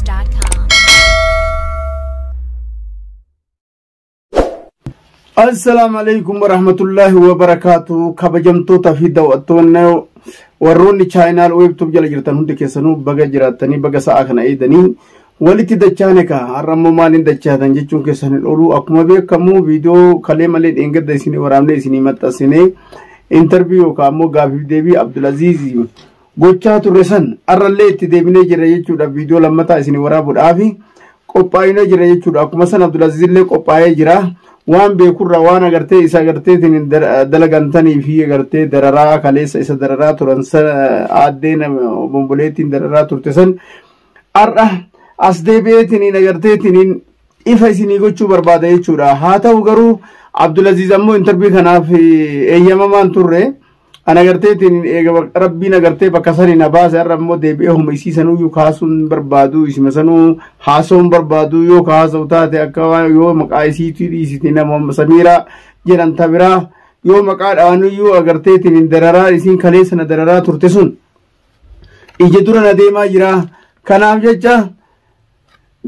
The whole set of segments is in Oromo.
trendybeats.com. Assalaamu alaikum warahmatullaahi wabarakaatu. Kabajamtoota fi daawwattoonni warroonni chaayinaal weebtuub jala jirtan hundi keessanuu baga jiraattanii, baga sa'a kana eedanii walitti dachaane. Ka har'a immoo maaliin dachaatan jechuun keessan hin oolu. Akkuma beekamu viidiyoo kalee malee dheengadda isinii waraabnee isinii maxxansinee, intarviyuu yookaan immoo gaafiif deebii Abdulaziz gochaa turre san har'allee itti deebinee jira jechuudha. Viidiyoo lammataa isinii waraabuudhaafi qophaa'inee jira jechuudha. Akkuma san Abdulaziz illee qophaa'ee jira. Waan beekurraa, waan agartee isa agarteetiin dalagantanii fi agartee dararaa kaleessa isa dararaa turan san, aaddeen bomboleettiin dararaa turte san, har'a as deebi'eetiin agarteetiin ifa isinii gochuu barbaada jechuudha. Haa ta'u garuu Abdulaziz ammoo intarvii kanaaf eeyyamamaan turre. An agarteetiin eega rabbiin agartee bakka sanii na baase, har'a immoo deebi'ee homa isii sanuyyuu kaasuun barbaadu, isima sanuu haasa'uun barbaadu. Yoo kaasa'u taate, akka yoo maqaa isiitii dhiisiti nama Samiiraa jedhan tabiraa yoo maqaa dhaanuyyuu, agarteetiin dararaa isiin kaleessa na dararaa turte sun ija dura na deemaa jira. Kanaaf jecha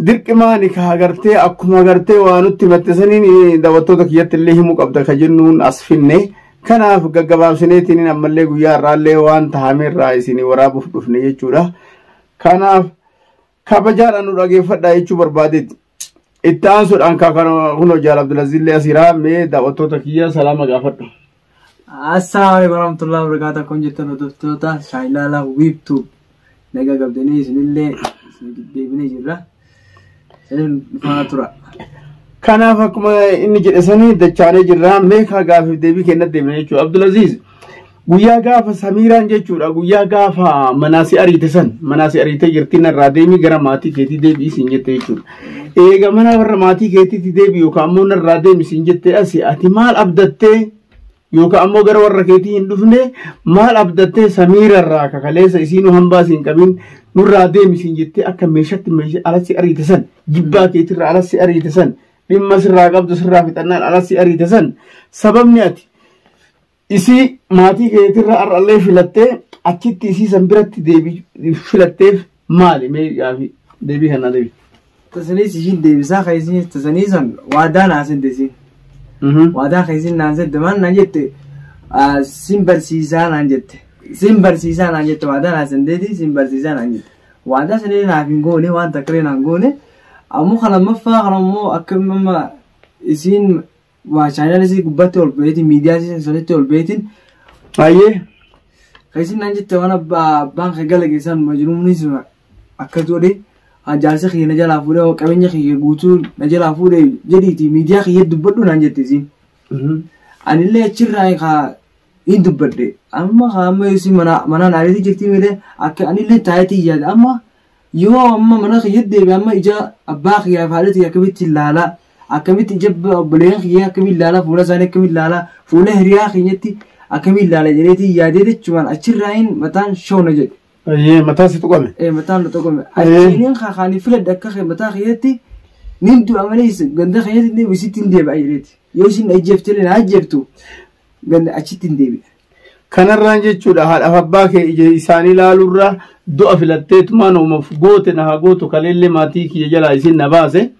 dirqimaani ka agartee akkuma agartee waa nutti himatte saniin daawwattoota kiyyatti illee himuu qabda ka jennuun as finne. Kanaaf gaggabaabsineetiin ammallee guyyaa har'aallee waan tahameerraa isinii waraabuuf dhufne jechuudha. Kanaaf kabajaadhaan nu dhageeffadhaa jechuu barbaadeeti. Itti aansuudhaan kunoo Jaal Abdulaziz illee asiraa, mee daawwattoota kiyya salaama gaafadhu. Assalaamu alaikum warahmatullahi wabarakatuh. Akkam jirtan hordoftoota Shaayilaalaa Wiibtuu? Nagaa qabdanii? Isinillee isin deebinee jirra. Isin faana tura. Kanaaf akkuma inni jedhe sanii dachaanee jirra. Meekaa gaafiif deebii kennat deemna jechuudha. Abdulaziz, guyyaa gaafa Samiiraan jechuudha, guyyaa gaafa manaa si ariite san, manaa si ariitee jirti, narraa deemii gara maatii keetii deebi'i siin jette jechuudha. Eega mana warra maatii keetiitti deebi'i yookaan ammoo narraa deemi siin jette, asi ati maal abdattee, yookaan ammoo gara warra keetii hin dhufne maal abdattee, Samiirarraa kakaleessa isiinuu hambaa siin qabin nurraa deemi siin jettee akka meeshatti meeshaa alatti ariite san, jibbaa keetirraa alatti ariite san, dhimma sirraa qabdu sirraa fixannaan alatti ariite san, sababni ati isii maatii keetirra har'allee filattee achitti isii san biratti deebii filatteef maali? Mee gaafii deebii kanaa deebi. Tasaniis ishiin deebisaa kan isin tasanii san waadaa naa sente isin. Waadaa kan isin naan sente maal naan jette? Sin barsiisaa naan jette. Sin barsiisaa naan jette, waadaa naa senteeti, sin barsiisaa naan jette. Waadaa sanillee naaf hin goone, waan takka illee naan goone. Ammoo kan lammaffaa kan ammoo akka amma isiin waa chaayinaan isii gubbaatti ol beetiin, miidiyaa isii sanitti ol beetiin. Baay'ee. Kan isin naan jette waan abbaan kee gala keessan majnuunni sun akkas godhe, jaarsa kiyya na jalaa fuudhee, qabeenya kiyya guutuu na jalaa fuudhee jedhiiti miidiyaa kiyya dubbadhu naan jette isiin. Anillee achirraa kaa hin dubbadhe. Amma kaa amma isin mana manaan ariitii jirti malee, akka anillee taayetii yaada, amma yoo amma mana kiyya deebi, amma ija abbaa kiyyaa fi haadha kiyya akkamitti ilaalaa, akkamitti ija obboleeyyan kiyya akkamitti ilaalaa, fuula isaanii akkamitti ilaalaa, fuula hiriyaa keenyatti akkamitti ilaala jedheetii yaadee jechuun achirraa mataan shoona jedhe. Baay'ee mataa si tuqame. Ee, mataan na tuqame. Achiin kaanii filadhe akka mataa kiyyatti nin du'a malee ganda kiyyatti hin deebi'u, isitti hin deebi'a jedheeti. Yoo isin ajjeefte na ajjeeftu, ganda achitti hin deebi'a. Kanarraan jechuudha haadhaaf abbaa kee ija isaanii ilaaluurra du'a filatteetumaan uumaaf goote na haa gootu, kaleellee maatii kiyya jalaa isin na baase.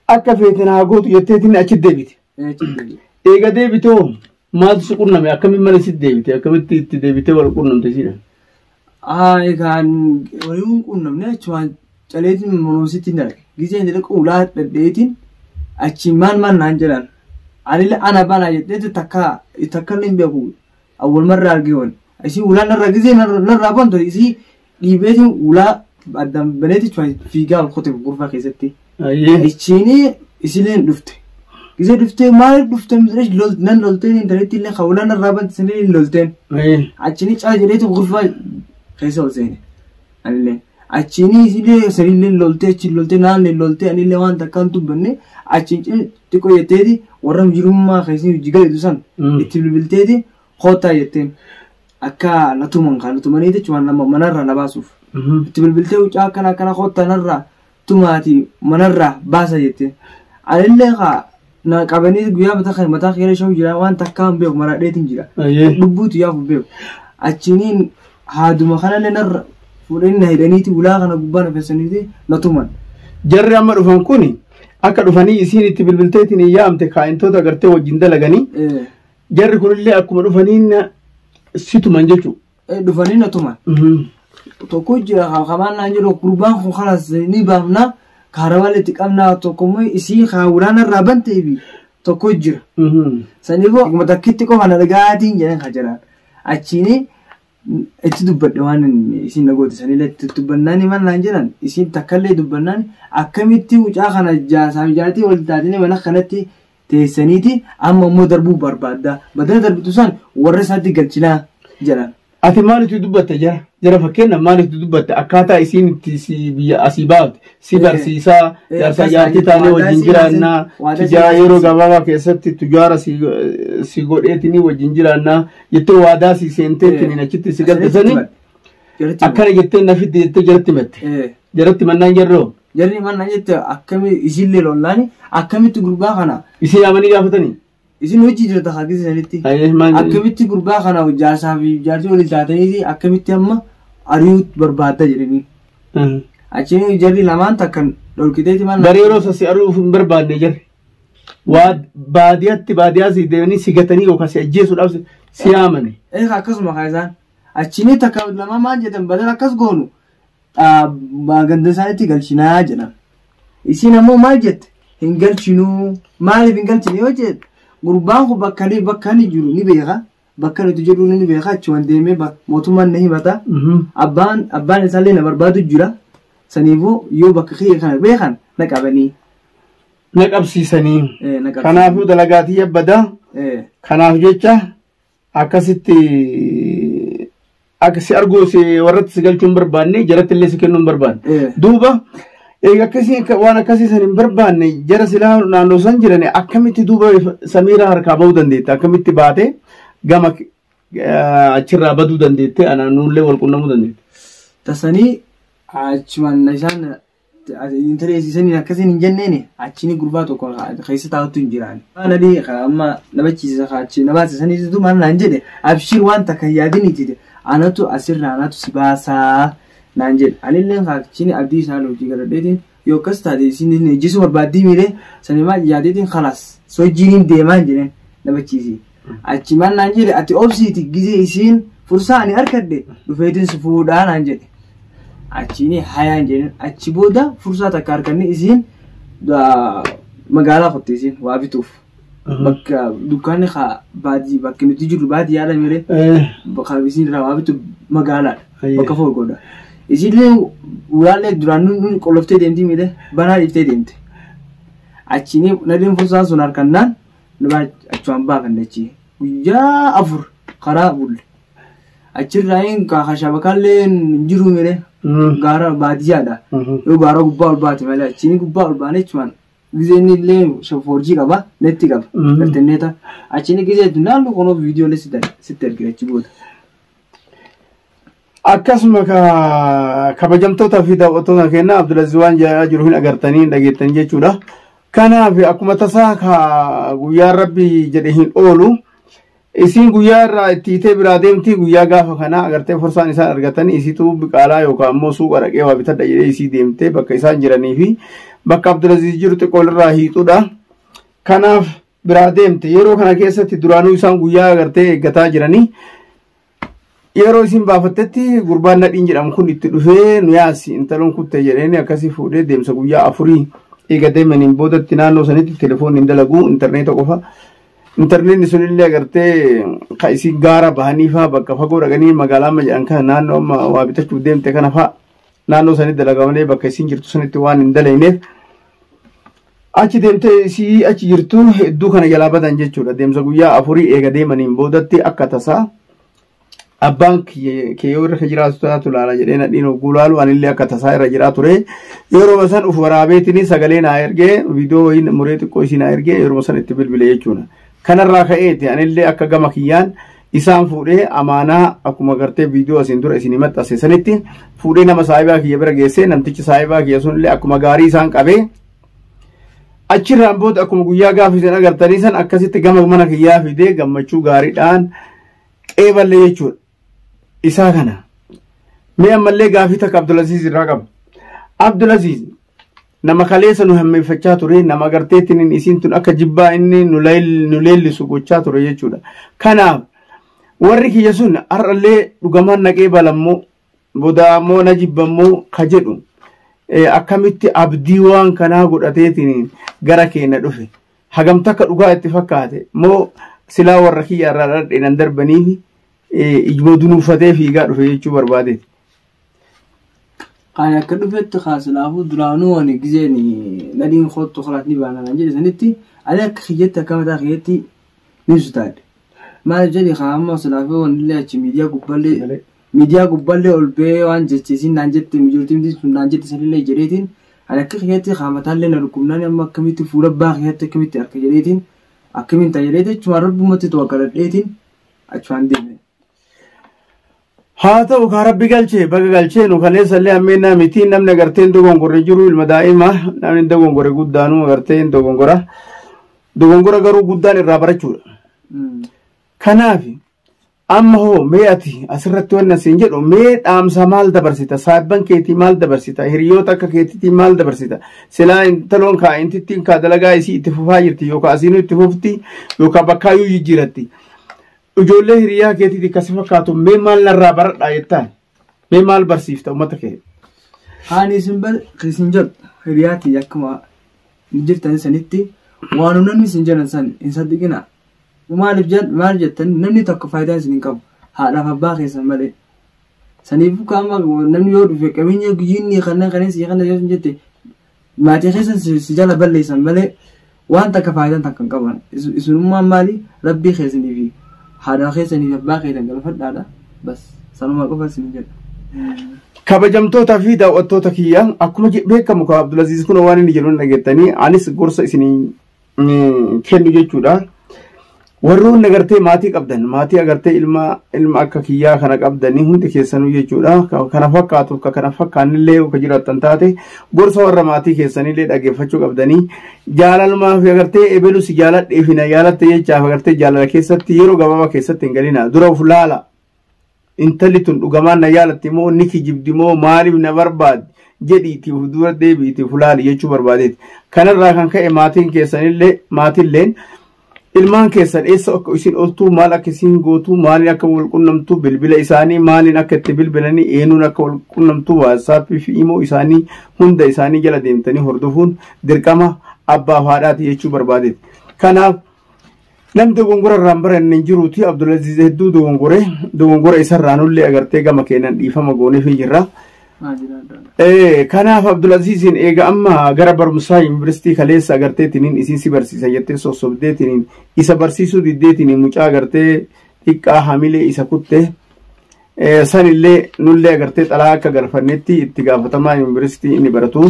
Akka feete na haa gootu jetteetiin achitti deebite. Achitti deebi'a. Eega deebitoo maaltu si qunname? Akkamiin mana sitti deebite? Akkamitti itti deebitee wal qunnamte siidha? Haa, egaan waliin qunnamne, achumaan caleetiin monoositti hin darbe. Giseen jedhe ulaa dhadheetiin achi maal maal naan jedhan. Anillee ana banaa jetteetu takka takka illee hin beeku. Awwal marraa argee wani. Isii ulaa narra gisee narraa bantu, isii dhiibeetiin ulaa addaan baneeti fiigaa ol kote gurfaa keessatti. Achiin isileen dhufte. Gisee dhuftee maaliif dhufte nan lolteen, intarneetti illee kan ulaa narraa bante sanillee lolteen. Achiin cala jedheetu gurfaa keessa ol seene. Anillee. Achiin isilee sanillee loltee, achiin loltee, naanne loltee, anillee waan takkaan dubbanne. Achiin xiqqoo jetteeti warra mijirummaa keessi hojii galeetu san itti bilbilteeti koottaa jetteen, akka na tuman kan na tumanii jechuun nama manarraa na baasuuf. Itti bilbiltee wucaa akkana akkana koottaa narraa tumaati manarraa baasa jetteen. Anillee kaa na qabanii guyyaa mataa mataa kiyya shawu jira, waan takkaan beeku maradheetiin jira. Lubbuutu yaafu beeku. Achiiniin haaduma kanallee narra Fuudhanii na hidhaniiti ulaa kana gubbaa na feessaniiti na tuman. Jarri amma dhufan kuni akka dhufanii isiin itti bilbilteetiin hin yaamte kaa'intoota agartee wajjin dalaganii jarri kunillee akkuma dhufaniin si tuman jechuudha. Dhufanii na tuman. Tokko jira kamaan naan jedhu gurbaan kun kalas ni baafna kaarabaa itti qabna tokko immoo isii kaawuraan irraa banteefi tokko jira. Saniifuu akkuma takkitti qofa na dhagaatiin jedhan kan jedhan. Achiin itti dubbadhe waan isin na goote sanillee itti dubbannaan maal naan jedhan isin takkallee dubbannaan akkamitti mucaa kana jaarsaa fi jaartii wal taatanii mana kanatti teessaniiti amma immoo darbuu barbaadda. Badana darbitu san warra isaatti galchinaa jedhan. Ati maalitti dubbatte jara? Jara fakkeenya maalitti dubbatte? Akkaataa isiin itti si biyya asii baafte si barsiisaa jaarsaa jaartii taanee wajjin jiraannaa tujaara yeroo gabaabaa keessatti tujaara si godheetinii wajjin jiraannaa jettee waadaa si seenteetiin achitti si galchisanii akkana jettee na fidde jettee jaratti himatte. Jaratti mannaan jarroo? Jarri mannaan jette akkami isillee lollaani akkamitti gurbaa kana. Isin yaamanii gaafatanii? Isin hojii jirta haa gisanitti. Akkamitti gurbaa kana jaarsaa fi jaartii waliin taatanii akkamitti amma ari'uu barbaadda jedhanii. Achiin jarri lamaan takkan dhorkiteeti maal. Bari yeroo sassi ari'uuf hin barbaanne jarri. Waa baadiyyaatti baadiyyaa si deemanii si gatanii yookaan si ajjeesuudhaaf si yaamani. Akkasuma haa isaan. Achiin takka lamaan maal jedhan badal akkas goonu ganda isaaniitti galchinaa jedhan. Isin ammoo maal jette hin galchinuu maaliif hin galchine yoo jette. Gurbaan kun bakka inni jiru ni beeka. Bakka nuti jedhu ni beeka. Achumaan deemee mootummaan na himata. Abbaan isaallee na barbaadu jira. Saniifuu yoo bakka kiyya kana beekan na qabanii. Na qabsiisanii. Kanaafuu dalagaatii yabbada. Kanaaf jecha akkasitti akka si arguu si warratti si galchuu hin barbaanne jaratti illee si kennuu hin barbaanne. Duuba eega akkasii waan akkasii san hin barbaanne jara silaa naannoo san jiran akkamitti duuba Samiiraa harkaa bahuu dandeette akkamitti baate gama achirraa baduu dandeette anaannuullee wal qunnamuu dandeette. Tasanii achumaan isaan intarneetii akkasiin hin jenneeni achiin gurbaa tokko keessa taa'utu hin jiraan. Waan adii amma nabachiisa achi nabaasisaniitu maal naan jedhe abshir waan takka yaadin itti anatu asirraa anatu si baasaa naan jedhe. Anillee achiin abdii isaan hojii galadheetiin yoo akkas taate isin ejjisuu barbaaddii miilee sanii maal yaadeetiin khalaas sochiin deemaa jedheen nabachiisi. Achi maal naan jedhe ati obsiiti gizee isiin fursaa ani argadhe dhufeetiin si fuudhaa naan jedhe. Achiin hayaan jedheen achi booda fursaa takka arganne isiin magaalaa qotte isiin waa bituuf. Bakka dukkaanni baadii bakka nuti jirru baadiyyaadha miire bakka isiin irraa waa bitu magaalaadha bakka fogoodha. Isiillee ulaallee duraan nuyi qolloftee deemti miire banaa dhiiftee deemte. Achiin nadeen fursaan sun harkannaan nu achumaan baafanne achi guyyaa 4 karaa bulle. Achirraa shabakallee hin jiru miire gaara baadiyyaadha. Yoo gaara gubbaa ol baate malee achiin gubbaa ol baane jechuun gizeen illee foorjii qaba netti qaba intarneeta achiin gizee naannoo kunoo viidiyoolee sitti ergina achi booda. Akkasuma kabajamtootaa fi daawwattoota keenya Abdulaziz waan jedhaa jiru hin agartanii hin dhageettanii jechuudha. Kanaaf akkuma tasaa guyyaan rabbi jedhe hin oolu. Isiin guyyaa irraa itti hiitee biraa deemti guyyaa gaafa kana agartee forsaan isaan argatanii isiitu biqaalaa yookaan ammoo suuqa dhaqee waa bitadha jedhee isii deemtee bakka isaan jiranii fi bakka Abdulaziz jiru xiqqoo irraa hiixuudha. Kanaaf biraa deemte yeroo kana keessatti duraanuu isaan guyyaa agartee eeggataa jiranii yeroo isin baafattetti gurbaan nadhiin jedhamu kun itti dhufee nu yaasi intaloon kutte jedheen akkasii fuudhee deemsa guyyaa 4 eega deemaniin boodatti naannoo sanitti telefoonni hin dalagu intarneeta qofa. Intarneetni sunillee agartee ka isin gaara bahanii faa bakka fagoo dhaqanii magaalaa amma jedhan kana naannoo amma waa bitachuuf deemte kana faa naannoo sanitti dalagaa malee bakka isin jirtu sanitti waan hin dalayneef achi deemtee isii achi jirtu hedduu kana jalaa badan jechuudha. Deemsa guyyaa 4 eega deemaniin boodatti akka tasaa abbaan kiyyoo irra jiraatu taatu laala jedhee nadhiin hogguu laalu anillee akka tasaa irra jiraa ture. Yeroo san uf waraabeetiin sagalee naa ergee viidiyoo wayiin muree xiqqoo isii naa ergee yeroo san itti bilbile jechuudha. Kanarraa ka'eeti anillee akka gama kiyyaan isaan fuudhee amaanaa akkuma gartee viidiyoo asiin dura isin maxxanse sanitti fuudhee nama saayibaa kiyya bira geessee namtichi saayibaa kiyya sunillee akkuma gaarii isaan qabee achirraan booda akkuma guyyaa gaafa isin agartanii san akkasitti gama mana kiyyaa fidee gammachuu gaariidhaan qeeballee jechuudha. Isaa kana Mee ammallee gaafii takka Abdulaziz irraa qaba. Abdulaziz nama kaleessa nu hammeeffachaa ture, nama agarteetiin isiin tun akka jibbaa inni nu leellisu gochaa ture jechuudha. Kanaaf warri kiyya sun har'allee dhugamaan naqee balammoo bodaammoo na jibbammoo ka jedhu akkamitti abdii waan kanaa godhateetiin gara keenya dhufe, hagam takka dhugaa itti fakkaate moo silaa warra kiyya irraa dhadheenan darbaniif ijuma dunuunfatee fiigaa dhufe jechuu barbaadeeti. Kan akka dhufetti kaasilaafuu duraanuu ani gizeen nadhiin kottu kalaat ni baana kan jedhe sanitti ani akka kiyyatti akka mataa kiyyatti ni sodaadhe. Maal jedhi kaa amma silaafuu wanillee achi miidiyaa gubballee ol ba'ee waan jechiisiin naan jette mijurtiin sun naan jette sanillee jedheetiin ani akka kiyyatti kaa mataallee na dhukkubnaan amma akkamitti fuula abbaa kiyyatti akkamitti harka jedheetiin akkamiin ta'a jedheetiin achumaan rabbumatti tawakkaladheetiin achumaan deeme. Haa ta'u kaa rabbi galchee baga galchee nu kaleessallee hammeenaa miti, namni agartee hin dogongorre jiru, ilma daa'ima namni hin dogongorre guddaanuu agartee hin dogongora. Dogongora garuu guddaan irraa barachuudha. Kanaaf amma hoo mee ati asirratti wanni asiin jedhu mee dhaamsa maal dabarsita, saayibban keetii maal dabarsita, hiriyoota akka keetiitii maal dabarsita? Silaa intaloon kaa intittiin kaa dalagaa isii itti fufaa jirti yookaan asiinuu itti fufti yookaan bakkaayyuu jijjiiratti. Ijoollee hiriyaa keetiitii akkasi fakkaatu mee maal narraa baradhaa jettaan, mee maal barsiifta uummata kee? Haani isin bar isin jedhu hiriyaatii akkuma jirtan sanitti waan namni isin jedhan san hin saddiqina. Maaliif jedh maal jettan, namni tokko faayidaa isin hin qabu haadhaaf abbaa keessan malee. Saniifuu qaama namni yoo dhufe qabeenya guyyinni kanneen kanneen si kana yoo jette maatii keessan si jala balleessan malee waan takka faayidaan takka hin qaban. Isinummaan maali rabbii keessanii fi haadha keessanii fi abbaa keessan galfadhaadha. Bas sanuma qofa isin jedha. Kabajamtootaa fi daawwattoota kiyya, akkuma beekamu ka Abdulaziz kun waan inni jedhu dhageettanii, anis gorsa isinii kennu jechuudha. Warroonni agartee maatii qabdan, maatii agartee ilma akka kiyyaa kana qabdanii hundi keessanuu jechuudha. Kana fakkaatu ka kana fakkaannillee ka jiraattan taate gorsa warra maatii keessanillee dhaggeeffachuu qabdanii, jaalalumaa fi agartee ebelu si jaaladhee fi na jaalatte jechaaf agartee jaalala keessatti yeroo gabaabaa keessatti hin galina, dura of laala. Intalli tun dhugamaan na jaalatti moo ni kijibdi moo maaliif na barbaaddi jedhiitii of dura deebiitii of laali jechuu barbaadeeti. Kanarraa kan ka'e maatiin keessanillee maatilleen ilmaan keessan eessa akka isin oltuu, maal akka isin gootuu, maaliin akka wal qunnamtu, bilbila isaanii maaliin akka itti bilbilanii, eenyuun akka wal qunnamtu, WhatsAppii fi imo isaanii hunda isaanii jala deemtanii hordofuun dirqama abbaa fi haadhaati jechuu barbaadeeti. Kanaaf namni dogongora irraa hin baranne hin jiruuti. Abdulaziz hedduu dogongore, dogongora isarraa nullee agartee gama keenan dhiifama gooneefii jirra. Kanaaf Abdulaziziin eega amma gara barumsaa yuunivarsiitii kaleessa agarteetiniin isiin si barsiisa jettee sossobdeetiniin isa barsiisuu diddeetiniin mucaa agartee xiqqaa hamilee isa kutte sanillee nullee agartee xalaa akka galfannetti itti gaafatamaa yuunivarsiitii inni baratu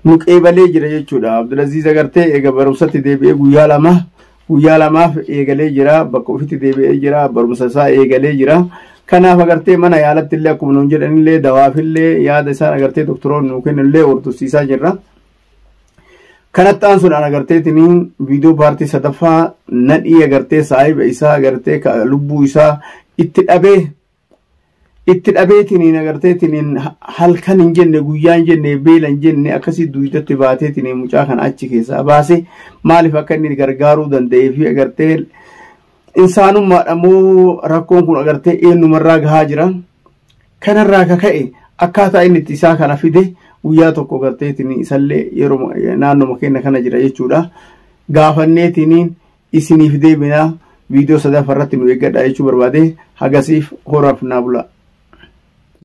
nu qeebalee jira jechuudha. Abdulaziz agartee eega barumsatti deebi'ee guyyaa lama guyyaa lamaaf eegalee jira, bakka ofitti deebi'ee jira, barumsa isaa eegalee jira. Kanaaf agartee mana yaalatti illee akkuma nuun jedhanillee dawaafillee yaada isaan agartee doktoroonni nuu kennanillee hordofsiisaa jirra. Kanatti aansuudhaan agarteetiniin viidiyoo paartii sadaffaa nadhii agartee saahiba isaa agartee lubbuu isaa itti dhabee itti dhabeetiniin agarteetiniin halkan hin jenne, guyyaa hin jenne, beela hin jenne, akkasii duudatti baateetiniin mucaa kana achi keessaa baase, maaliif akka inni gargaaruu danda'ee fi agartee insaanummaadha moo rakkoon kun agartee eenyumarraa gahaa jira. Kanarraa ka ka'e akkaataa inni itti isaa kana fide guyyaa tokko agarteetiin isallee yeroo naannoma keenya kana jira jechuudha. Gaafanneetiin isiniif deebinaa, viidiyoo sadaffaa irratti nu eeggadha jechuu barbaade, hagasiif horaaf naa bula.